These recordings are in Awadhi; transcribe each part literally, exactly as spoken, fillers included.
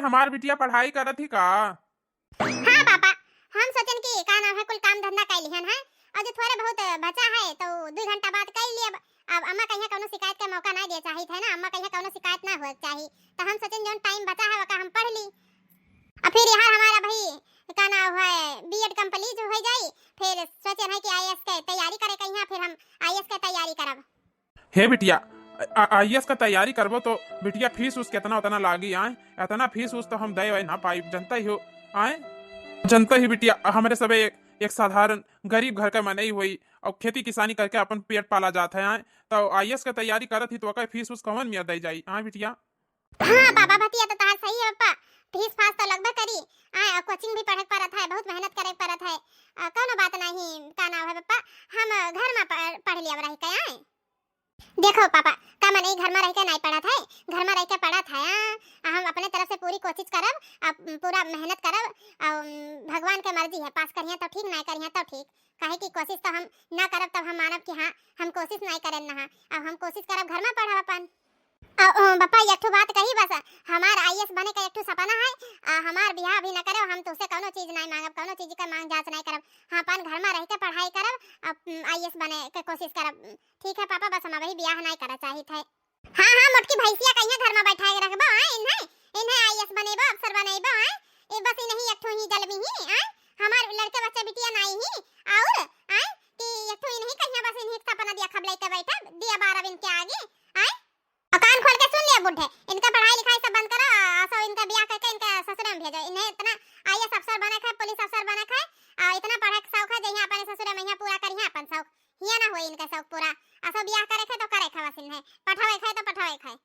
हमार बिटिया पढ़ाई करत ही का? हाँ पापा, हम सोचन कि का नाम है, कुल काम धंधा कर लिहन है, और जो थोड़े बहुत बचा है तो दो घंटा बाद कर लिए। अब अम्मा कहिया कौनो शिकायत का मौका ना दे चाहित है ना, अम्मा कहिया कौनो शिकायत ना होए चाहिए, तो हम सोचन जौन टाइम बचा है वका हम पढ़ ली। और फिर यार हमारा भाई का नाम है बीएड कंप्लीट हो जाई, फिर सोचन है कि आईएएस के तैयारी करे कहिया, फिर हम आईएएस के तैयारी करब। हे बिटिया, आ-, आईएएस का तैयारी करबो तो बिटिया फीस उस केतना उतना लागी आए, इतना फीस उस तो हम दे ना पाई, जनता ही हो आए, जनता ही बिटिया, हमरे सबे एक, एक साधारण गरीब घर का मनई होई और खेती किसानी करके अपन पेट पाला जात है आए, तो आईएएस का तैयारी करत ही तो ओकर फीस उस कौन मिया दे जाई आए बिटिया? हाँ पापा, बतिया तो तहार सही है पापा, फीस फास तो लगबे करी आए, और कोचिंग भी पढ़े के पड़त है, बहुत मेहनत करे के पड़त है, आ, कौनो बात नहीं, का नाम है पापा, हम घर में पढ़, पढ़ लिया रह के आए। देखो पापा, का मनई घर में रह के नहीं पढ़त है, घर में रह के पढ़त है, आ, आ हम अपने तरफ से पूरी कोशिश करब, आ, पूरा मेहनत करब, आ, उम, भगवान के मर्जी है, पास करिया तो ठीक, नहीं करिया तो ठीक, काहे कि कोशिश तो हम ना करब तब हम मानब कि हाँ, हम कोशिश नहीं करेन ना, अब हम कोशिश करब घर में पढ़ब अपन। आ, ओ, पापा, एक ठो बात कही बस, हमार आईएएस बने का एक ठो सपना है, आ, हमार बियाह भी ना करे, हम तुझसे कौनो चीज नहीं मांगब, कौनो चीज का मांग जांच नहीं करब, हम अपन घर में रह के पढ़ाई करब, अब, उम, आईएएस बने के कोशिश करब। ठीक है पापा, बस हम अबही बियाह नहीं करे चाहित है। हाँ, हाँ, मोटकी भैंसिया कहिया घर में बैठाए के रखबो, हाँ, इन्हें, इन्हें आईएएस बनेबो, अफसर बनेबो, हाँ, ये बस इन्हीं एक ठो ही जलमी ही, हाँ, हमार लड़के बच्चे बिटिया नहीं ही, और, हाँ, कि एक ठो इन्हीं कहिया बस इन्हीं सपना दिया खब लेके बैठब, दिया बारह इनके आगे, हाँ। और कान खोल के सुन लिया बूढ़े, इनका पढ़ाई लिखाई सब बंद करो, आ, सो इनका बियाह करके इनका ससुरे में भेजो, इन्हें इतना आईएएस अफसर बने के है, पुलिस अफसर बने के है, आ, इतना पढ़े के शौक है, जइया अपने ससुरे में यहाँ पूरा करिया अपन शौक, हिया ना होई इनका शौक पूरा। असो बियाह करे खे तो करे खे बस इन्हें, पठावे खे तो पठावे खे।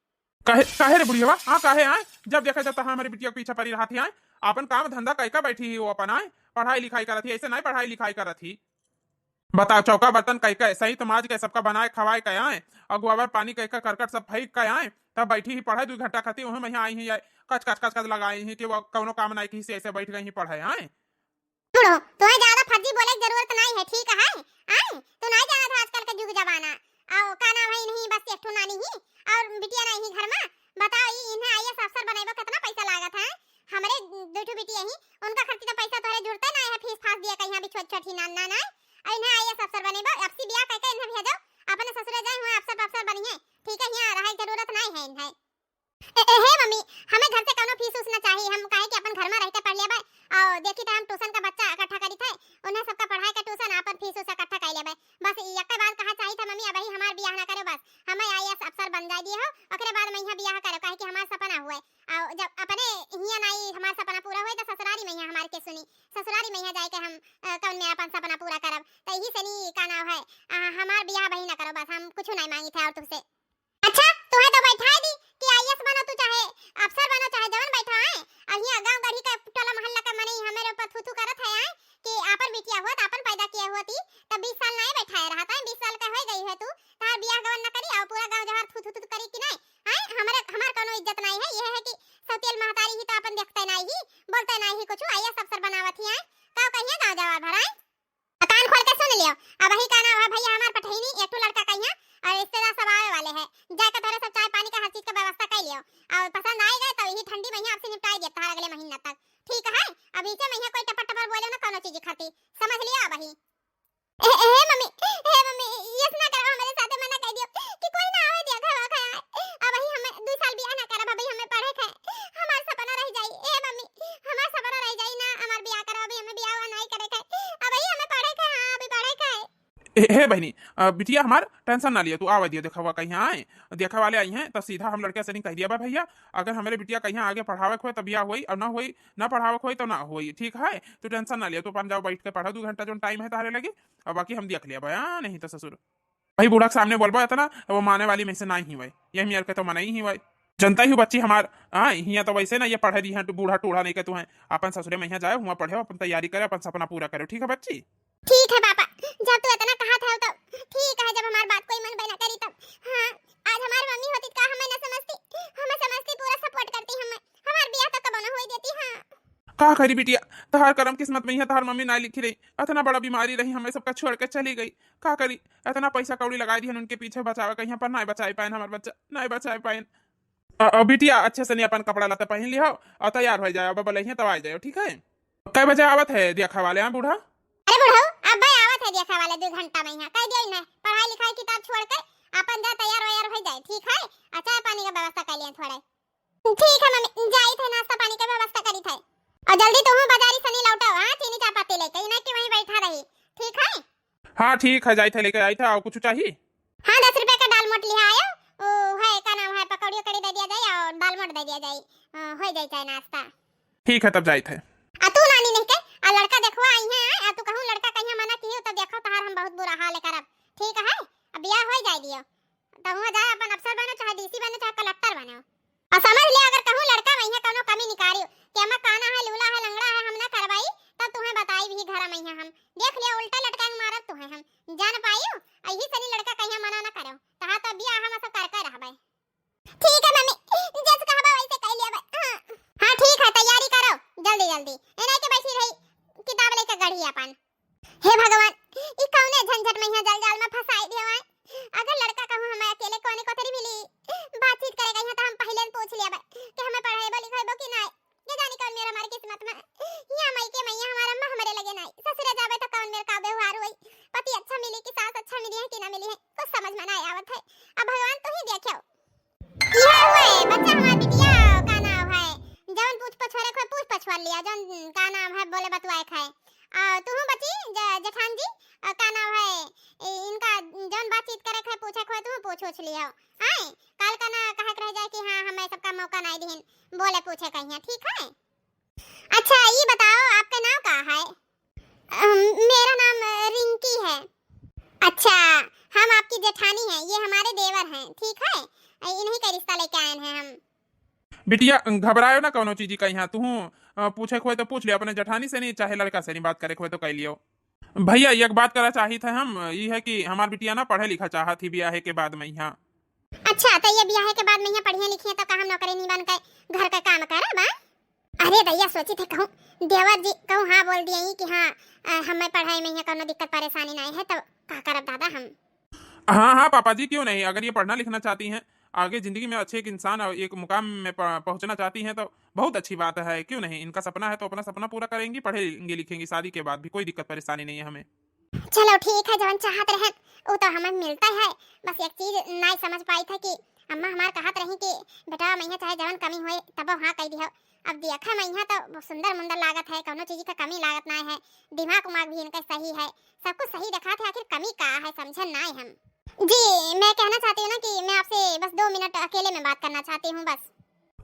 काहे, काहे रे बुढ़िया? हाँ, काहे आए? जब देखा जाता है हमारे बिटिया के पीछे पड़ी रहती है, अपन काम धंधा कई का बैठी ही वो अपन आए, पढ़ाई लिखाई करत ही, ऐसे नहीं पढ़ाई लिखाई करत ही। बताओ, चौका बर्तन कई का, सही तो माज के सबका बनाए खवाए के आए, और गोबर पानी कई का करकट सब फेंक के आए, तब बैठी ही पढ़े दो घंटा खाती, वहीं महिया आई ही आए, कच कच कच कच लगाई ही कि वो कौनो काम नहीं की से ऐसे बैठ गई ही पढ़े आए। सुनो, तुम्हें ज्यादा फर्जी बोले की जरूरत नहीं है, ठीक है? आए, तू नहीं जानत हो आजकल के जुग जमाना। आओ, का नाम है इन्हीं, बस एक ठो नानी ही और बिटिया नहीं ही घर में। बताओ, ई इन्हें आईएएस अफसर बनेबो, कितना पैसा लागत है? हमरे दो ठो बिटिया ही, उनका खर्ची तो पैसा तोहरे जुड़ते नहीं है, फीस फास दिया कहीं भी छोट छोट ही नान नान आए। और इन्हें आईएएस अफसर बनेबो, अब से बियाह करके इन्हें भेजो, अपने ससुरे जाए हुए अफसर अफसर बनिए, ठीक है? यहाँ रहे जरूरत नहीं है इन्हें। ए, ए, हे मम्मी, हमें घर से कौनो फीस उस ना चाहिए, हम काहे कि अपन घर में रह के पढ़ लेबे। और देखी तो हम ट्यूशन का बच्चा इकट्ठा करी थे, उन्हें सबका पढ़ाए के ट्यूशन, अपन फीस उस इकट्ठा कर लेबे। बस ये एक बात कहा चाहिए था मम्मी, अबही हमार बियाह ना करो, बस हमें आईएएस अफसर बन जाए दिए हो, ओकरे बाद में यहाँ बियाह करो, काहे कि हमार सपना हुए। और जब अपने हियाँ नाई हमार सपना पूरा हुए तो ससुरारी में यहाँ हमार के सुनी, ससुरारी में यहाँ जाए के हम, अ, कौन में अपन सपना पूरा करब। तो यही से नहीं का नाम है, अ, हमार बियाह बही ना करो, बस हम कुछ नहीं मांगी थे और तुमसे। अच्छा, तुहे तो बैठाए दी कि आईएएस बनो तू, चाहे अफसर बनो, चाहे जवन बैठा है। और हियाँ गाँव गढ़ी का टोला मोहल्ला का मनई हमारे ऊपर थू थू करत है आए कि आपन बिटिया होत, आपन पैदा किया होती, तब बीस साल नहीं बैठाए रहत है, बीस साल का हो गई है तू, तार बियाह गवन न करी, और पूरा गाँव जवार थू थू थू करी कि नहीं? आए, हमारे, हमार कौनो इज्जत नहीं है, यह है कि सौतेल महतारी ही तो अपन देखते नहीं ही, बोलते नहीं ही कुछ, आईएएस अफसर बनावत ही आए, का कहिए गाँव जवार भर आए? कान खोल के सुन लियो, अबही का नाम है भैया हमार पठैनी, एक ठो लड़का कहिया और रिश्तेदार सब आवे वाले हैं, जाके तोरे सब चाय पानी का हर चीज का व्यवस्था कर लियो और पसंद आए गए तो यही ठंडी महीना आपसे निपटाई दिया तहार अगले महीना तक, ठीक है? अब इसे महीना कोई टपर टपर बोले ना कौनो चीज खाती, समझ लियो अबही। ए, ए, हे मम्मी, हे मम्मी, ये ना करो, हमारे साथे मना कर दियो कि कोई ना आवे दिया घर खाए। अबही हमें दो साल बियाह ना करब, अबही हमें पढ़े के, हमार सपना रह जाई। ए मम्मी, हमार सपना रह जाई ना, हमार बियाह करो, अभी हमें बियाह हुआ नहीं करे के, अबही हमें पढ़े के, हाँ, अभी पढ़े के। ए, हे बहनी, अ, बिटिया हमार टेंशन ना लियो, तू आवे दियो, देखवा कहीं आए, देखे वाले आई हैं तो सीधा हम लड़के से नहीं कह दिया बा भैया, अगर हमारे बिटिया कहीं आगे पढ़ावे के होए तो बियाह होई, और ना होई, ना पढ़ावे के होई तो ना होई, ठीक है? तू टेंशन ना लियो, तू अपन जाओ बैठ के पढ़ो, दो घंटा जो टाइम है तारे लगी, और बाकी हम देख लिया बा, हाँ, नहीं तो ससुर भाई बूढ़ा के सामने बोलबो इतना, तो वो माने वाली में से ना ही हुए, यही मेरे के तो मना ही हुए। जनता ही बच्ची हमार, हाँ, हियाँ तो वैसे ना ये पढ़े दी हैं, बूढ़ा टूढ़ा नहीं के तू हैं, अपन ससुरे में यहाँ जाए, हुआ पढ़े, अपन तैयारी करे, अपन सपना पूरा करे, ठीक है बच्ची? ठीक है पापा, जब तू इतना कहा था तो ठीक है, जब हमार बात कोई मन बना करी तब। हाँ, आज हमार मम्मी होती तो का हमें ना समझती, हमें समझती, पूरा सपोर्ट करती हमें, हमार बियाह तो कबो ना होई देती। हाँ। का करी बिटिया, तहार करम किस्मत में है, तहार मम्मी ना लिखी रही, इतना बड़ा बीमारी रही, हमें सबका छोड़ के चली गई। का करी, इतना पैसा कौड़ी लगा दिहन उनके पीछे बचावे, कहीं पर ना बचाए पाएन हमार बच्चा, ना बचाए पाएन। अ, अ, बिटिया, अच्छे से नहीं अपन कपड़ा लत्ता पहन लिहो और तैयार हो जाओ, अब बोले तब आ जाओ, ठीक है? कै बजे आवत है देखा वाले, हाँ बूढ़ा? अरे बुढ़ऊ, अब भाई आवत है देखा वाले दो घंटा में यहाँ, कह दियो इन्हें पढ़ाई लिखाई किताब छोड़ के अपन जा तैयार वैयार हो जाए, ठीक है? अच्छा है, पानी का व्यवस्था कर लिया थोड़े। ठीक है मम्मी, जाई थे नाश्ता पानी का व्यवस्था करी थे। और जल्दी तुम बाजारी से नहीं लौटो, हाँ, चीनी चाय पत्ती लेके, इन्हें कि वहीं बैठा रही, ठीक है? हाँ ठीक है, जाई थे लेके आई थे। और कुछ चाहिए? हाँ, दस रुपए का दाल मोट लिहा आयो, वो है का नाम है, पकौड़ी उकौड़ी दे दिया जाए और दाल मोट दे दिया जाए, अ, हो जाए चाहे नाश्ता। ठीक है, तब जाई थे। आ तू नानी नहीं के, आ लड़का देखवा आई है, आ तू कहूँ लड़का कहीं मना की हो, तब देखो तहार हम बहुत बुरा हाल करब, ठीक है? अब बियाह हो जाए दियो, तो हुआ जाए अपन अफसर बनो, चाहे डीसी बनो, चाहे कलेक्टर बनो। और समझ ले, अगर कहूँ लड़का में यहाँ कौनो कमी निकारियो कि अम्मा काना है, लूला है, लंगड़ा है, हम ना करवाई, तब तुम्हें बताई भी घर में यहाँ हम देख लिया, उल्टा लटका के मारब तुम्हें हम, जान पाइयो। यही सनी लड़का कहीं मना ना करो, तहा तो बियाह हम सब करके रहबे। ठीक है मम्मी, जस कहबा वैसे कह लिया। हाँ। हाँ ठीक है, तैयारी करो जल्दी जल्दी, एना के बैठी रही किताब लेके गढ़ी अपन। हे भगवान, ई कौने झंझट में यहाँ जल जाल में फंसाई दियो है। अगर लड़का कहूँ हमें अकेले कोने कोठरी मिली, बातचीत करेगा यहाँ तो हम पहले पूछ लिया कि हमें पढ़ाईबो लिखाईबो कि नाय। ये जानी कौन मेरा हमारी किस्मत में, यहाँ माई के मैया हमारा अम्मा हमारे लगे नाय, ससुरे जाबे तो कौन मेरा का व्यवहार हुई, पति अच्छा मिली कि सास अच्छा मिली है कि ना मिली है, कुछ समझ में ना आवत है। अब भगवान तू ही देखो। यह हुए बच्चा हमार बिटिया, का नाम है, जौन पूछ पछोरे को पूछ पछोर लिया, जौन का नाम है बोले बतुआए खाए। आ, तुहू बची ज-, जेठान जी, आ, का नाम है, इ-, इनका जौन बातचीत करे खाए पूछे खोए तुहू पूछ उछ लियो। आए, काल का ना कहे के रह जाए कि हाँ, हमें सबका मौका नहीं दिहिन बोले पूछे कहिया, ठीक है? अच्छा, ये बताओ, आपका नाम का है? अम, मेरा नाम, अ, रिंकी है। अच्छा, हम आपकी जेठानी हैं, ये हमारे देवर हैं, ठीक है? अ, इन्हीं का रिश्ता लेके आए हैं हम। बिटिया, घबरायो ना कौनो चीज का यहाँ। तू, अ, पूछे खोए तो पूछ लियो अपने जेठानी से नहीं, चाहे लड़का से नहीं, बात करे खोए तो कह लियो। भैया, एक बात करा चाहित है हम, ई है कि हमार बिटिया ना पढ़े लिखा चाहत ही बियाहे के बाद में यहाँ। अच्छा, तो ये बियाहे के बाद में यहाँ पढ़िए लिखिए तो का हम नौकरी नहीं बन के घर का काम करब, हाँ? अरे दैया, सोचित है कहूँ देवर जी कहूँ हाँ बोल दिए कि हाँ, अ, हमें पढ़ाई में यहाँ कौनो दिक्कत परेशानी नहीं है, तो का करब दादा हम? हाँ, हाँ, पापा जी, क्यों नहीं? अगर ये पढ़ना लिखना चाहती हैं, आगे जिंदगी में अच्छे एक इंसान और एक मुकाम में प-, पहुंचना चाहती हैं, तो बहुत अच्छी बात है, क्यों नहीं? इनका सपना है, तो अपना सपना पूरा करेंगी, पढ़ेंगी, लिखेंगी, शादी के बाद भी कोई दिक्कत परेशानी नहीं है हमें। चलो ठीक है, जवन चाहत रहन, वो तो हमें मिलता है। बस एक चीज नहीं समझ पाई था कि अम्मा हमार कहत रही कि बेटा, मैया चाहे जवन कमी होए, तब हाँ कह दियो। अब देखा, मैया तो सुंदर मुंदर लागत है, कौनो चीज का कमी लागत ना है, दिमाग उमाग भी इनका सही है, सब कुछ सही दिखात है, आखिर कमी का है, समझन ना है हम। जी, मैं कहना चाहती हूँ ना कि मैं आपसे बस दो मिनट अकेले में बात करना चाहती हूँ बस।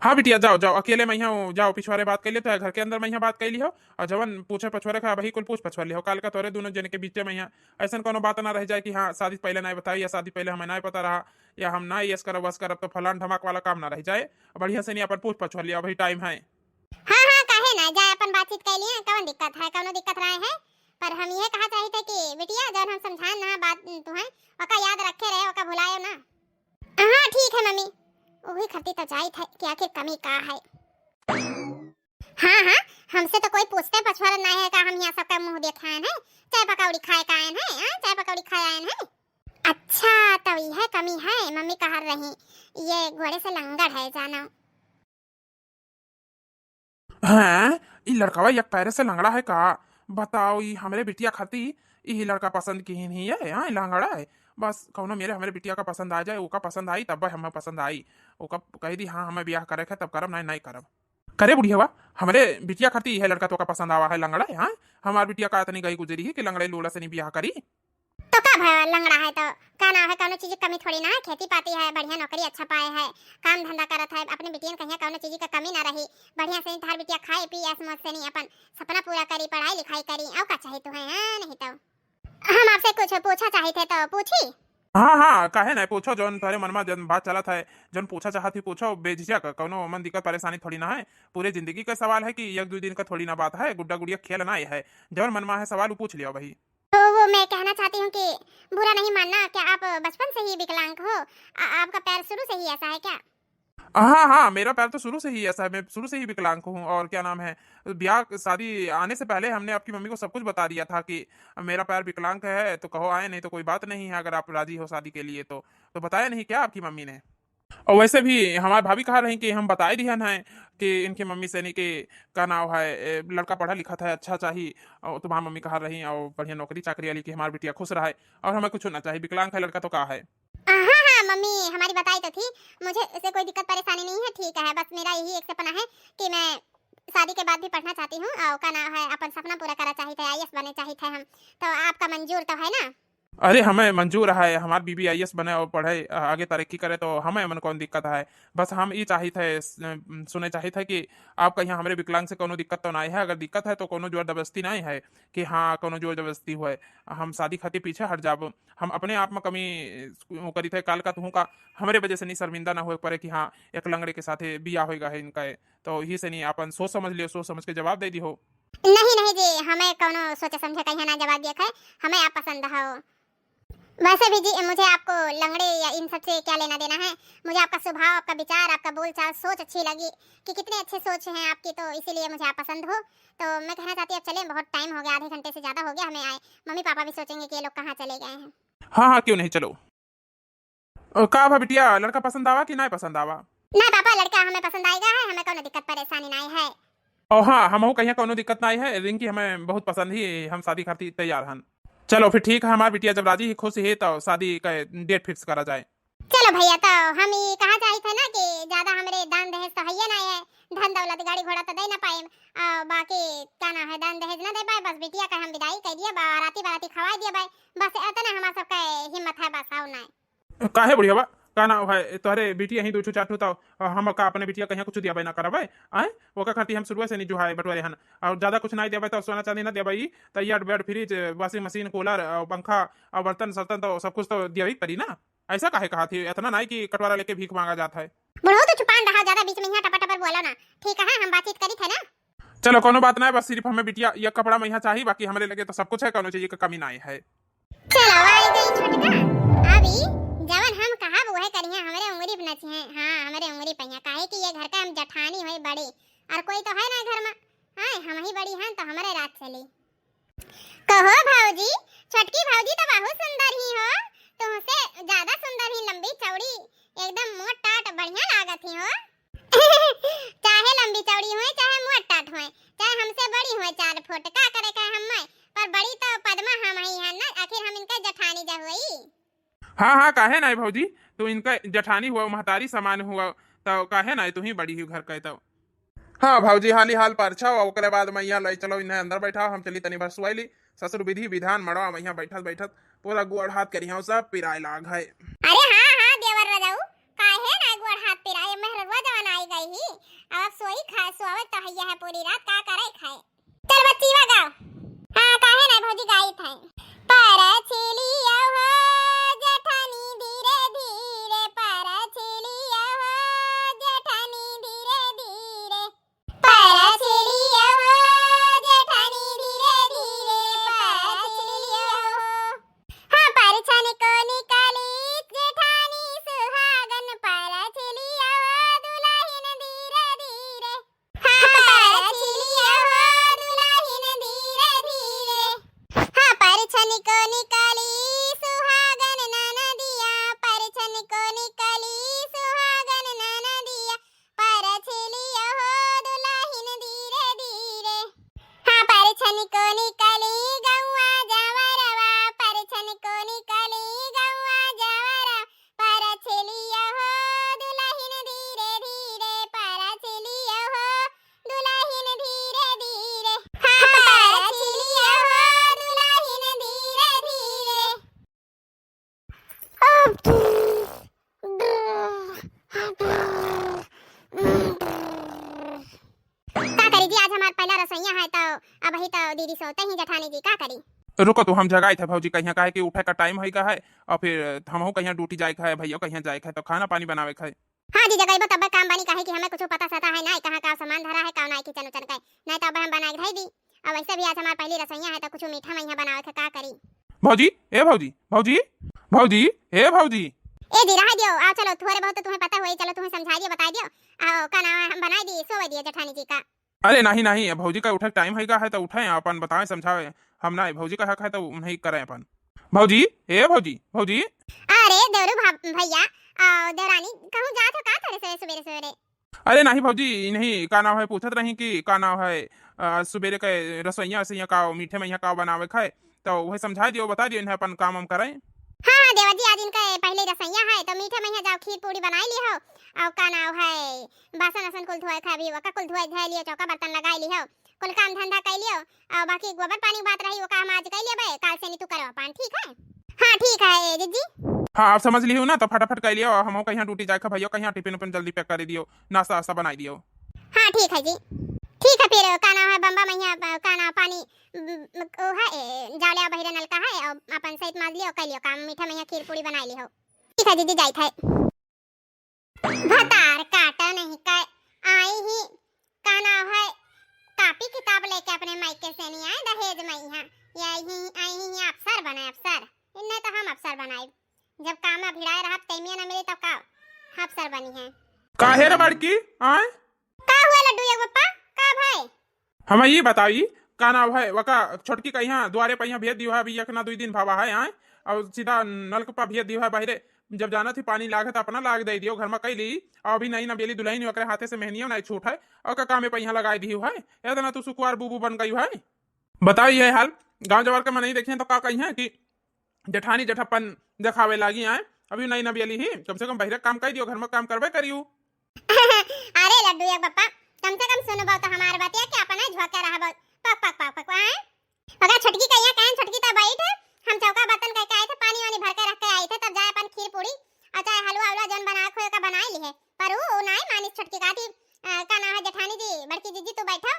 हाँ बिटिया, जाओ, जाओ, अकेले में यहाँ जाओ, पिछवारे बात कर लियो, तो घर के अंदर में यहाँ बात कर लियो, और जवन पूछे पछवारे का वही कुल पूछ पछवार लियो। काल का तोरे दोनों जन के बीच में यहाँ ऐसन कोनो बात ना रह जाए कि हाँ, शादी पहले ना बताई या शादी पहले हमें ना पता रहा या हम ना यस करब, वस करब, तो फलान धमाक वाला काम ना रह जाए। बढ़िया से नहीं अपन पूछ पछवार लियो, अभी टाइम है। हाँ, हाँ, काहे ना, जाए अपन बातचीत कर लिए, कौन दिक्कत है, कौनो दिक्कत ना है। पर हम ये कहा चाहिए थे कि बिटिया, जौन हम समझाए ना बात तुहें, ओका याद रखे रहे, ओका भुलायो ना। हाँ, ठीक है मम्मी, वही खातिर तो जाइत है कि आखिर कमी का है। हाँ, हाँ, हमसे तो कोई पूछते पछवारे ना है का, हम यहाँ सबका मुँह देखे आए हैं, चाय पकौड़ी खाए का आए हैं, हाँ, चाय पकौड़ी खाए आए हैं। अच्छा, तो यह कमी है, मम्मी कह रही, ये घोड़े से लंगड़ है, जानो। हैं, ई लड़कवा एक पैरे से लंगड़ा है का? बताओ, ई हमरे बिटिया खाती ई लड़का पसंद की ही नहीं है, हाँ, लंगड़ा है। बस कौनो मेरे हमरे बिटिया का पसंद आ जाए, ओका पसंद आई, तब हमें पसंद आई। ओका कह दी, हाँ, हमें ब्याह करे के, तब करब, नहीं, नहीं करब। करे बुढ़ियावा, हमरे बिटिया खाती यह लड़का तो का पसंद आवा है, लंगड़ा है, हाँ? हमार बिटिया का इतनी गई गुजरी है कि लंगड़े लोला से नहीं ब्याह करी। तो का भवा, लंगड़ा है तो का नाम है, कौनो चीज की कमी थोड़ी ना है, खेती पाती है, बढ़िया नौकरी अच्छा पाए है, काम धंधा करत है, अपने बिटियन कहिया कौनो चीज की कमी ना रही, बढ़िया से नहीं तहार बिटिया खाए पी ऐश मौज से नहीं अपन सपना पूरा करी, पढ़ाई लिखाई करी, और का चाहिए तुम्हें, हाँ, नहीं तो। हम आपसे कुछ पूछा चाहिए थे तो पूछी? हाँ, हाँ, काहे ना, पूछो, जौन तोहरे मन में जौन बात चलत है, जौन पूछा चाहत ही पूछो, बेझिझक, कौनो मन दिक्कत परेशानी थोड़ी ना है। पूरे जिंदगी का सवाल है कि एक दो दिन का थोड़ी ना बात है, गुड्डा गुड़िया खेल ना है। जौन मन में है सवाल, वो पूछ लियो भाई। तो वो मैं कहना चाहती हूँ कि बुरा नहीं मानना, क्या आप बचपन से ही विकलांग हो? आ-, आपका पैर शुरू से ही ऐसा है क्या? हाँ, हाँ, मेरा पैर तो शुरू से ही ऐसा है, मैं शुरू से ही विकलांग हूँ। और क्या नाम है, ब्याह शादी आने से पहले हमने आपकी मम्मी को सब कुछ बता दिया था कि मेरा पैर विकलांग है, तो कहो आए, नहीं तो कोई बात नहीं है, अगर आप राजी हो शादी के लिए तो। तो बताया नहीं क्या आपकी मम्मी ने? और वैसे भी हमार भाभी कहा रही कि हम बताए दिहन है कि इनकी मम्मी से नहीं कि का नाव है, ए, लड़का पढ़ा लिखत है, अच्छा चाही, और तुम्हार मम्मी कहा रही, और बढ़िया नौकरी चाकरी वाली, कि हमार बिटिया खुश रहे, और हमें कुछ ना चाही, विकलांग है लड़का तो का है। हाँ, हाँ, मम्मी हमारी बताई तो थी, मुझे इससे कोई दिक्कत परेशानी नहीं है, ठीक है, बस मेरा यही एक सपना है कि मैं शादी के बाद भी पढ़ना चाहती हूँ, और का नाव है, अपन सपना पूरा करा चाहित है, आईएएस बने चाहित है हम, तो आपका मंजूर तो है ना? अरे, हमें मंजूर है, हमार बीबी आईएएस बने और पढ़े, आ, आगे तरक्की करे, तो हमें एमन कौन दिक्कत है। बस हम ई चाहित है, स-, सुने चाहित है कि आपका यहाँ हमरे विकलांग से कौनो दिक्कत तो नहीं है। अगर दिक्कत है तो कौनो जोर जबरदस्ती नहीं है कि हाँ, कौनो जोर जबरदस्ती हुए। हम शादी खातिर पीछे हट जाब। हम अपने आप में कमी, अ, करित है, काल का तुहूँ का हमरे वजह से नहीं शर्मिंदा ना होए पड़े कि हाँ, एक लंगड़े के साथे बियाह होएगा है इनका। तो यही से नहीं, अपन सोच समझ लियो, सोच समझ के जवाब दे दिहो। नहीं, नहीं जी, हमें कौनो सोचे समझे कहीं ना जवाब दिया है, हमें आप पसंद हो। वैसे भी जी, मुझे आपको लंगड़े या इन सब से क्या लेना देना है, मुझे आपका स्वभाव, आपका विचार, आपका बोलचाल, सोच अच्छी लगी कि कितने अच्छे सोच हैं आपकी, तो इसीलिए मुझे आप पसंद हो। तो मैं कहना चाहती हूँ, आप चलें, बहुत टाइम हो गया, आधे घंटे से ज़्यादा हो गया हमें आए। मम्मी पापा भी सोचेंगे कि ये लोग कहाँ चले गए हैं। हाँ, हाँ, क्यों नहीं, चलो। ओ, का भा बिटिया, लड़का पसंद आवा कि नाय पसंद आवा? ना पापा, लड़का हमें पसंद आएगा है, हमें कौनो दिक्कत परेशानी नाय है। ओ हाँ, हमहू कहिया कौनो दिक्कत नाय है, रिंकी हमें बहुत पसंद ही, हम शादी खातिर तैयार हन। चलो फिर ठीक है, हमार बिटिया जब राजी ही, खुश ही, तो शादी का डेट फिक्स करा जाए। चलो भैया, तो हम ई कहा चाहित है ना कि ज्यादा हमरे दान दहेज तो हइये ना है, धन दौलत गाड़ी घोड़ा तो दे ना पाएम, आ, बाकी का ना है, दान दहेज ना दे पाए, बस बिटिया का हम विदाई कर दिया, बाराती बाराती खवाई दिया भाई, बस इतना हमार सबका हिम्मत है, बस और ना। काहे बुढ़िया बा, का ना है, तोहरे बिटिया ही दू ठो चार ठो, तो हम का अपने बिटिया कहिया कुछ दिया ना करबे, आए, ओका खातिर हम शुरुए से नहीं जुहाए बटोरे हन, और ज्यादा कुछ नहीं देबे तो सोना चांदी ना देबे, तो ये बेड फ्रिज, वॉशिंग मशीन, कूलर, और पंखा, और बर्तन सर्तन तो सब कुछ तो दिया ही पड़ी ना। ऐसा काहे कहा थी? इतना नाई कि कटवारा लेके भीख मांगा जात है। बुढ़ऊ तो चुपान रहा, ज्यादा बीच में यहाँ टपर टपर बोलो ना, ठीक है, हम बातचीत करी थे ना। चलो, कोनो बात ना है, बस सिर्फ हमें बिटिया ये कपड़ा में यहाँ चाहिए, बाकी हमारे लगे तो सब कुछ है, कोनो चीज की कमी नहीं है। चलो, आई गई छोटका। अभी जवन हम कहब वह करिए, हमारे उंगली पे नचिए। हाँ, हमारे उंगली पे यहाँ, काहे कि ये घर का हम जठानी होए बड़ी, और कोई तो है ना घर में। हाँ, हम ही बड़ी हैं तो हमारे राज चली। कहो भौजी, छोटकी भौजी तो बहुत सुंदर ही हो, तुमसे ज्यादा सुंदर ही, लंबी चौड़ी, एकदम मोट टाट बढ़िया लागत ही हो। चाहे लंबी चौड़ी हुए, चाहे मोट टाट हुए, चाहे हमसे बड़ी हुए चार फुट, का करे का हम, पर बड़ी तो पद्मा हम ही है ना, आखिर हम इनका जठानी जा हुई। हाँ, हाँ, काहे नाई भौजी, तू इनका जठानी हुआ, महतारी समान हुआ, तो काहे नाई तू ही बड़ी ही घर का तो। हाँ भौजी, हाली हाल परछाओ, ओकरे बाद मैया ले चलो इन्हें अंदर बैठाओ, हम चली तनी भर सुआई ली। ससुर विधि विधान मड़वा मैया बैठत बैठत पूरा गोड़ हाथ करिया सब पिराए लाग है। अरे हाँ, हाँ, देवर रजाऊ, काहे ना गोड़ हाथ पिराए, मेहररुआ जवन आई गई ही, अब सोई खाए, सोवे तो हैया है पूरी रात, का करे खाए। चल बच्चीवा गाओ। हाँ, काहे ना भौजी गाई थे। परछिलिया हो जेठानी धीरे धीरे, परछिलिया हो जेठानी धीरे धीरे, परछिलिया हो जेठानी धीरे धीरे, परछिलिया हो। हाँ, परछन को निकाली जेठानी सुहागन, परछिलिया हो दुलहिन धीरे धीरे। हाँ, परछिलिया हो दुलहिन धीरे धीरे। हाँ, परछन को निकाली सुहागन ननदिया, परछन को निकाली सुहागन ननदिया, परछिलिया हो दुलहिन धीरे धीरे। हाँ, परछन को निकाली गौआ जवरवा, परछन को निकाली गौआ जवरवा, परछिलिया हो दुलहिन धीरे धीरे, परछिलिया हो दुलहिन धीरे धीरे। हाँ, परछिलिया हो दुलहिन धीरे धीरे। का करी जी, आज हमार पहला रसोइया है तो अबही तो दीदी सोते ही जेठानी जी, का करी? रुको तो हम जगाई थे भौजी, कहिया काहे कि उठे का टाइम होई का है, और फिर हमहू कहिया ड्यूटी जाए का है, भैया कहिया जाए का है, तो खाना पानी बनावे का है। हाँ जी, जगइबो तब्बे काम बनी, काहे कि हमें कुछ पता सता है ना, कहाँ का सामान धरा है, का ना किचन उचन का, नहीं तो अब हम बना के धई दी। अब वैसे भी आज हमार पहली रसोइया है तो कुछ मीठा मैया बनावे का, का करी? भौजी, ए भौजी, भौजी, भौजी, ए भौजी। ए जी, रहा दियो, आओ चलो, थोड़े बहुत तो तुम्हें पता हुआ ही, चलो तुम्हें समझा दियो, बता दियो, आओ का नाम है, हम बनाई दी, सोवे दिए जेठानी जी का। अरे नहीं, नहीं, भौजी का उठे टाइम है का है तो उठे, अपन बतावे समझावे, हम ना भौजी का हक है तो उन्हें करे अपन। भौजी, ए भौजी, भौजी। अरे ते देवरू भा-, भैया, आ, देवरानी, कहूँ जात हो का थोड़े से सुबेरे सुबेरे? अरे नाही भौजी, इन्हीं का नाव है, पूछत रही कि का नाव है, आ, सुबेरे के रसोइया वसोइया का, मीठे में यहाँ का बनावे खाए, तो वही समझा दियो, बता दियो, इन्हें अपन काम हम करें। हाँ, हाँ, देवर जी, आज इनका पहले रसोइया है, तो मीठे में यहाँ जाओ, खीर पूड़ी बनाई ली हो, और का नाव है, बासन असन कुल धोए खाए भी, ओका कुल धोए धाए लियो, चौका बर्तन लगाई ली हो, कुल काम धंधा कई लियो, और बाकी गोबर पानी बात रही, ओका हम आज कई लेबे, काल से नी तू करो अपन, ठीक है? हाँ, ठीक है जिज्जी। हाँ, आप समझ लियो ना, तो फटाफट कई लियो, हम कहीं ड्यूटी जाए खा भैया, कहीं टिफिन उफिन जल्दी पैक कर दियो, नाश्ता वास्ता बनाई दियो। हाँ, ठीक है जी। ठीक है, फिर का नाम है, बम्बा मैया, का नाम, पानी, उम, वो है, ए, जावले बहिरे नलका है, और अपन सहित माज लियो, कई लियो काम, मीठा मैया खीर पूड़ी बनाई लियो। ठीक है जिज्जी, जाइत है। भतार काटा नहीं का आई ही, का नाव है, कापी किताब लेके अपने मायके से नहीं आए दहेज में यहाँ, ये आई ही, आई ही अफसर बने अफसर, इन्हें तो हम अफसर बनाए। जब काम में भिड़ाए रहब, तैमिया न मिली तब का अफसर बनी है। काहे रे बड़की, आय? का हुआ लड्डू एक बप्पा, का भाई? हमें ये बताई, का नाव है, वका छोटकी का यहाँ द्वारे पर यहाँ भेज दियो है, अभी एक ना दुई दिन भावा है, आय? और सीधा नलक पर भेज दियो है बहिरे। जब जाना थी पानी लाग है तो अपना लाग दे दियो, घर में कई ली। और अभी नई नबेली दुल्हन ओकरे हाथे से मेहनियो नहीं छूट है, और का काम पे यहाँ लगाई दियो है, इतना तू सुकुवार बूबू बन गई है। बताओ ये हाल, गाँव जवार के मनई देखिए तो का कही है कि जेठानी जेठप्पन देखावे लागी आए। अभी नई नबेली ही, कम से कम बहिरे काम कई दियो, घर में काम करबे करियो। अरे लड्डू एक बप्पा, कम से कम सुनबो तो हमार बतिया के अपना झोंके रहबो। पक, पक, पक, पक, आए? मगर छोटकी कहिया कहें, छोटकी तो बैठ, हम चौका बर्तन कह के आए थे, पानी वानी भर के रख के आए थे, तब जाए अपन खीर पूड़ी और चाहे हलवा उलवा जौन बना खोए का बनाए ली है। पर ऊ, ऊ नाई मानिस छोटकी का थी, अ, का नाम है जेठानी जी, बड़की जीजी तू बैठो,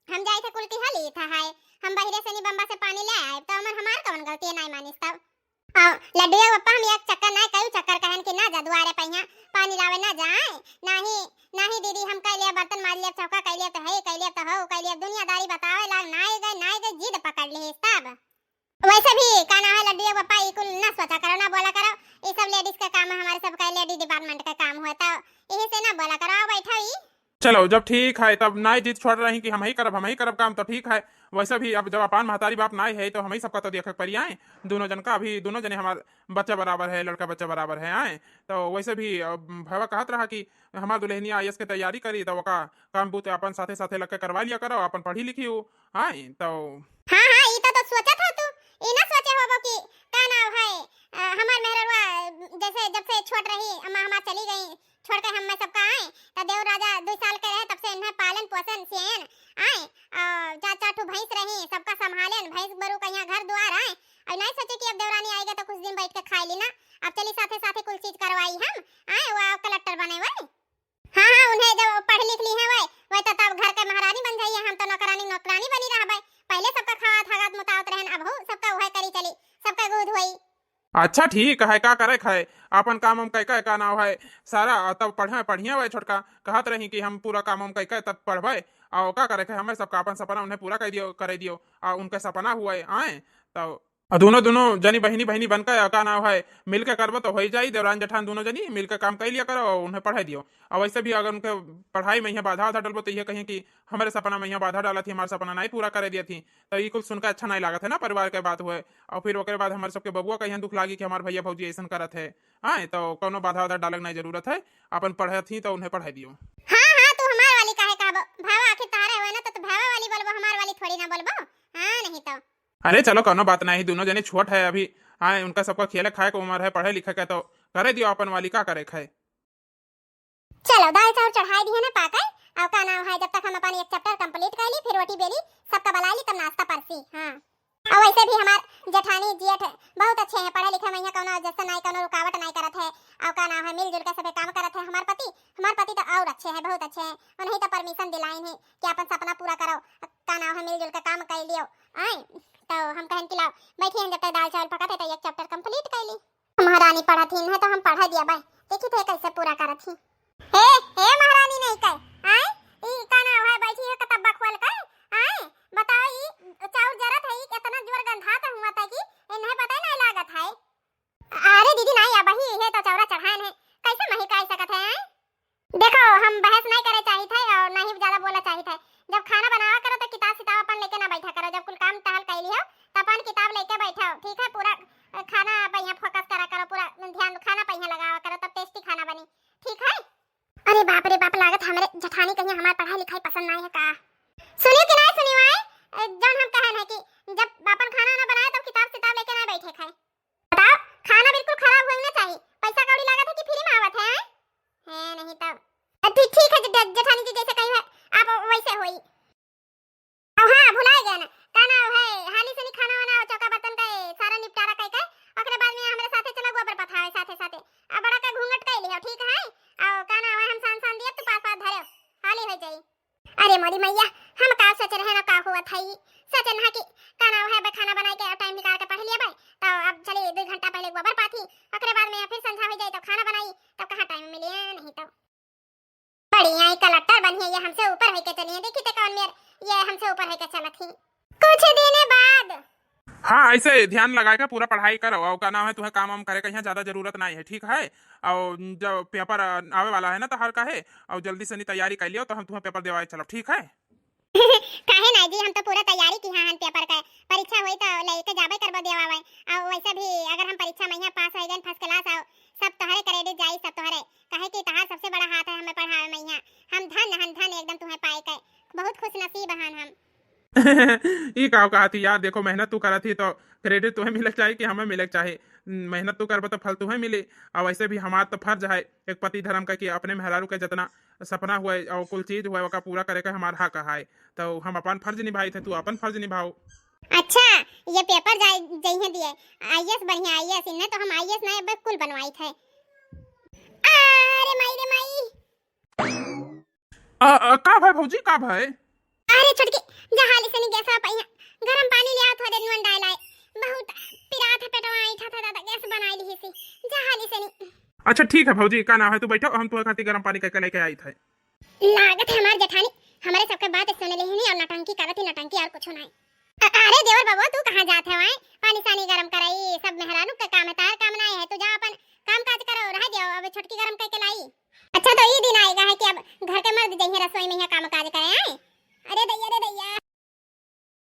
हम जाए थे कुल टिहा ली था है, हम बहिरे से नी बम्बा से पानी ले आए, तो हमर हमार कौन गलती है नाई मानिस तब। आओ, लड्डू के पप्पा, हम एक चक्कर ना, कई चक्कर कहन कि ना जा दुआरे पहिया पानी लावे ना जाए, नाही, नाही दीदी, हम कई लिया बर्तन माज लिया, चौका कई लिया तो है, कई लिया तो हो, कई लिया दुनियादारी बतावे लाग, नाई गए, नाई गए, जिद पकड़ ली तब। वैसे भी का ना है लड्डू के पप्पा, ई कुल ना सोचा करो, ना बोला करो, ई सब लेडीज का काम है, हमारे सब का लेडीज डिपार्टमेंट का काम होता, यही से ना बोला करो। आओ बैठो ई। चलो, जब ठीक है, तब नाई जिद छोड़ रही कि हम ही करब, हम ही करब काम, तो ठीक है। वैसे भी अब जब अपान महतारी बाप नाई है, तो हम ही सबका तो देखे के पड़ी आए। दोनों जन का, अभी दोनों जने हमार बच्चा बराबर है, लड़का बच्चा बराबर है, आए। तो वैसे भी अब भवा कहत रहा कि हमार दुल्हनिया आईएएस के तैयारी करी, तो ओका काम बूते अपन साथे साथे लग के करवा लिया करो, अपन पढ़ी लिखी हो, आए। तो हाँ, हाँ, ई तो, तो सोचत हो तू, ई ना सोचे होबो कि का नाव है, अ, हमार मेहररुआ जैसे जब से छोट रही, अम्मा हमार चली गई, छोड़ के हम मैं सबका आए, त देव राजा दुई साल के रहे, तब से इन्हें पालन पोषण सेन आए, और चार, चार ठो भैंस रही, सबका संभालेन, भैंस बरू का यहाँ घर दुआर आए, और नहीं सोचे कि अब देवरानी आएगा तो कुछ दिन बैठ के खाए ली ना, अब चली साथे साथे कुल चीज करवाई हम, आए, वो कलेक्टर बने वही। हाँ, हाँ, उन्हें जब पढ़ लिख ली है वह, वह तो तब घर के महारानी बन जाइए, हम तो नौकरानी, नौकरानी बनी रहबे, पहले सबका खवात हगात मुतावत रहन, अब हो सबका वह करी चली, सबका गुद होई। अच्छा ठीक है, का करे खाए, अपन काम हम कई का, का नाव है, सारा तब पढ़े, पढ़िया हुआ है छोटका, कहत रही कि हम पूरा काम हम कई का तब पढ़बे, और का करे खाए, हमें सबका अपन सपना उन्हें पूरा कर दियो, करे दियो, और उनके सपना हुआ है, आए, तो, और दोनों, दोनों जनी बहिनी, बहिनी बनकर, का नाव है, मिलके करबो तो हो ही जाई, देवरान जेठान दोनों जनी मिलके काम कर लिया करो, और उन्हें पढ़ाई दियो, और वैसे भी अगर उनके पढ़ाई में यहाँ बाधा, बाधा डलबो तो ये कहीं कि हमारे सपना में यहाँ बाधा डाला थी, हमारा सपना नहीं पूरा करे दिया थी, तो ये कुल सुनकर अच्छा नहीं लागत है ना, परिवार के बात हुए, और फिर ओकरे बाद हमारे सबके बबुआ का यहाँ दुख लागी कि हमारे भैया भौजी ऐसन करत है। हाँ, तो कौनो बाधा वाधा डाले के नहीं जरूरत है, अपन पढ़त ही तो उन्हें पढ़ाई दियो। हाँ, हाँ, तू हमार वाली काहे कहबो? भावा आखिर तोहरे हुए ना, तो तू भावा वाली बोलबो, हमार वाली थोड़ी ना बोलबो। हाँ, नहीं तो। अरे चलो, कौनो बात नहीं, दोनों जने छोट है अभी। हाँ, उनका सबका खेले खाए के उम्र है, पढ़े लिखे के, तो करे दियो अपन वाली, का करे खाए। चलो, दाल चाउर चढ़ाई दिए ना पाके, और का नाम है, जब तक हम अपन एक चैप्टर कंप्लीट कर ली, फिर रोटी बेली, सबका बला ली, तब नाश्ता परसी। हाँ, और वैसे भी हमार जेठानी जेठ बहुत अच्छे हैं, पढ़े लिखे में यहाँ कौनो जैसे नहीं, कौनो रुकावट नहीं करत है, और का नाम है, मिलजुल के सबे काम करत है। हमार पति, हमार पति तो और अच्छे हैं, बहुत अच्छे हैं, उन्हें तो परमिशन दिलाइन है कि अपन सपना पूरा करो, का नाम है, मिलजुल के काम कर लियो। आए, तो हम कहन कि लाओ, बैठी हैं, जब तक दाल चावल पकत है, तो एक चैप्टर कंप्लीट कर ली। महारानी पढ़त ही, नहीं तो हम पढ़ा दिया बाय। देखी थे कैसे पूरा करत ही। हे, हे महारानी नहीं कहे, आए? ई का नाम है, बैठी है कतब्बा खोल के, आए? बताओ, ई चाउर जरत है, ई इतना जोर गंधात हुआ था कि इन्हें पता ही नहीं लागत है। अरे दीदी, नहीं, अब ही है तो चौरा चढ़ान है, कैसे महकाई सकत है, आए? देखो, हम बहस नहीं करे चाहित है और नहीं ज्यादा बोला चाहित है। जब खाना बनावा करो तो किताब सिताब अपन लेके ना बैठा करो। जब कुल काम टहल कैली हो तो अपन किताब लेके बैठो, ठीक है? पूरा, अ, खाना पे यहाँ फोकस करा करो, पूरा ध्यान मैया, हम का सोच रहे ना का हुआ था ई? सोचे ना कि का नाम है, बे खाना बनाई के टाइम निकाल के पढ़ लिया बे, तो अब चली दो घंटा पहले गोबर पाथी, ओकरे बाद में फिर संझा हो जाए तो खाना बनाई, तब कहाँ टाइम मिले, नहीं तो। बढ़िया, ई कलेक्टर बनिए, ये हमसे ऊपर होके चलिए, देखी ते कौन मेर ये हमसे ऊपर होके चलत ही। कुछ दिन बाद। हाँ, ऐसे ध्यान लगा के पूरा पढ़ाई करो, और का नाम है, तुम्हें काम वाम करे के यहाँ ज्यादा जरूरत नहीं है, ठीक है? और जब पेपर आवे वाला है ना तोहार का है, और जल्दी से नहीं तैयारी कर लियो, तो हम तुम्हें पेपर देवाए चलब, ठीक है? काहे ना जी, हम तो पूरा तैयारी किहा हन पेपर के, परीक्षा होई तो लेके जाबे करबो देवावे। और वैसे भी अगर हम परीक्षा में यहाँ पास हो गए फर्स्ट क्लास, और सब तोहरे क्रेडिट जाई, सब तोहरे, काहे कि तोहार सबसे बड़ा हाथ है हमें पढ़ावे में यहाँ। हम धन हन, धन एकदम तुम्हें पाए के, बहुत खुश नसीब हन हम। ई का कहत ही यार, देखो मेहनत तू करत ही तो क्रेडिट तुम्हें मिले के चाही कि हमें मिले के चाही? मेहनत तू करबो तो फल तुम्हें मिली। और वैसे भी हमार तो फर्ज है एक पति धर्म का कि अपने मेहरारू के जितना सपना हुए और कुल चीज हुए ओका पूरा करे के हमार हक है, तो हम अपन फर्ज निभाई थे, तू अपन फर्ज निभाओ। अच्छा, ये पेपर जाए जइहे दिए, आईएएस बढ़िया आईएएस, इन्हें तो हम आईएएस नहीं, अब कुल बनवाई थे। अरे माई रे माई। आ, आ, का भाई भौजी, का भाई? अरे छोटकी, जा हाली से नी गैस पे यहाँ गरम पानी ले आओ, थोड़े नून डाल आए, बहुत पिरात है पेटवा, ऐठा था दादा, गैस बनाई ली सी, जा हाली से नी। अच्छा ठीक है भौजी, का नाम है, तू बैठो, हम तुम्हें खातिर गरम पानी करके लेके आई थे। लागत है हमार जेठानी हमरे सबके बात सुन लेहिनी और नटंकी करत ही, नटंकी और कुछ नहीं। अ-, अरे देवर बाबू, तू कहाँ जात है? वहाँ पानी सानी गरम करई, सब मेहरानू के काम है, तार काम नहीं है, तू जा अपन काम काज करो, रह दियो, अब छोटकी गरम करके लाई। अच्छा, तो ई दिन आएगा है कि अब घर के मर्द जइहे रसोई में यहाँ काम काज करे आए। अरे दैया, अरे दैया।